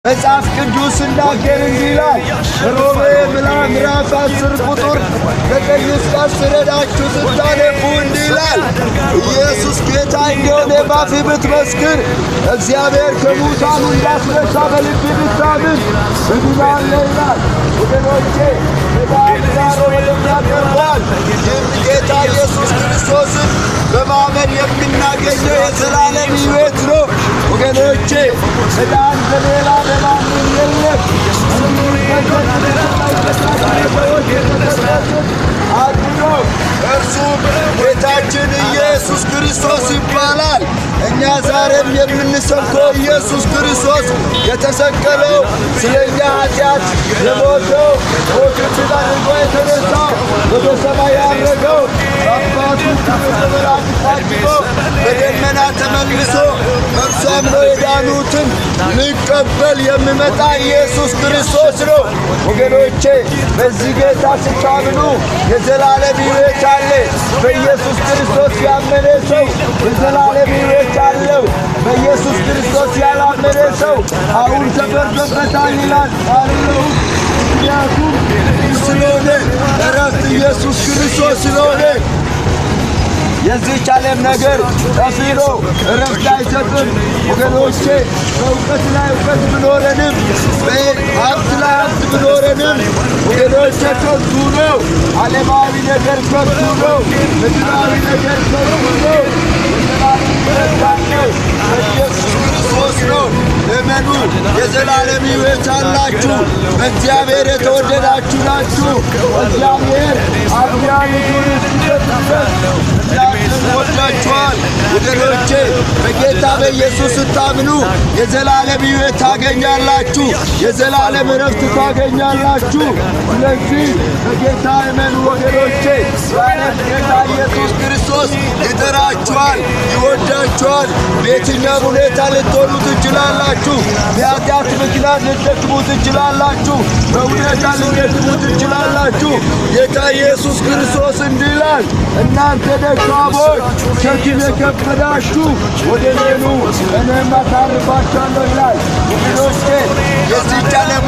መጽሐፍ ቅዱስ ሲናገር እንዲህ ይላል። ሮሜ ምዕራፍ 10 ቁጥር 9 እስከ 10 ሄዳችሁ ስታነቡ እንዲህ ይላል። ኢየሱስ ጌታ እንደሆነ ባፍህ ብትመስክር፣ እግዚአብሔር ከሙታን እንዳስነሳ በልብህ ብታምን ትድናለህ ይላል። ወገኖቼ፣ መዳን ዛሬ ወደ እኛ ቀርቧል። ይህም ጌታ ኢየሱስ ክርስቶስን በማመን የምናገኘው የዘላለም ሕይወት ነው። ወገኖቼ፣ መዳን በሌላ በማንም የለም። ሰዎች የተሰጡት አንዱ ነው። እርሱም ጌታችን ኢየሱስ ክርስቶስ ይባላል። እኛ ዛሬም የምንሰብከው ኢየሱስ ክርስቶስ የተሰቀለው፣ ስለ እኛ ኃጢአት የሞተው፣ ሞትን ድል አድርጎ የተነሳው፣ ወደ ሰማይ ያረገው፣ በአባቱ ክብር በመላእክት ታጅቦ በደመና ተመልሶ በእርሱ አምነው የዳኑትን ሊቀበል የሚመጣ ኢየሱስ ክርስቶስ ነው። ወገኖቼ፣ በዚህ ጌታ ስታምኑ የዘላለም ሕይወት አለ። በኢየሱስ ክርስቶስ ያመነ ሰው የዘላለም ሕይወት አለው። በኢየሱስ ክርስቶስ ያላመነ ሰው አሁን ተፈርዶበታል ይላል። አይደለሁም። ምክንያቱም ስለሆነ እረፍት ኢየሱስ ክርስቶስ ስለሆነ የዚህች ዓለም ነገር ጠፊ ነው፣ እረፍት አይሰጥም። ወገኖቼ፣ በእውቀት ላይ እውቀት ቢኖረንም፣ በሀብት ላይ ሀብት ቢኖረንም፣ ወገኖቼ፣ ከንቱ ነው። ዓለማዊ ነገር ከንቱ ነው። ምድራዊ ነገር ከንቱ ነው። የዘላለም ሕይወት ያለው በኢየሱስ ክርስቶስ ነው። እመኑ፣ የዘላለም ሕይወት አላችሁ። በእግዚአብሔር የተወደዳችሁ ናችሁ። እግዚአብሔር አንድያ ልጁን እስኪሰጥ ድረስ እናንተን ወዳችኋል። ወገኖቼ፣ በጌታ በኢየሱስ ስታምኑ የዘላለም ሕይወት ታገኛላችሁ። የዘላለም እረፍት ታገኛላችሁ። ስለዚህ በጌታ እመኑ ወገኖቼ። ዛሬም ጌታ ኢየሱስ ክርስቶስ ይጠራችኋል፣ ይወዳችኋል። በየትኛውም ሁኔታ ልትሆኑ ትችላላችሁ። በኃጢአት ምክንያት ልትደክሙ ትችላላችሁ። በሁኔታ ልትደክሙ ትችላላችሁ። ጌታ ኢየሱስ ክርስቶስ እንዲህ ይላል፣ እናንተ ደካሞች፣ ሸክም የከበዳችሁ ወደ እኔ ኑ፣ እኔም አሳርፋችኋለሁ ይላል። ወገኖቼ፣ የዚህች ዓለም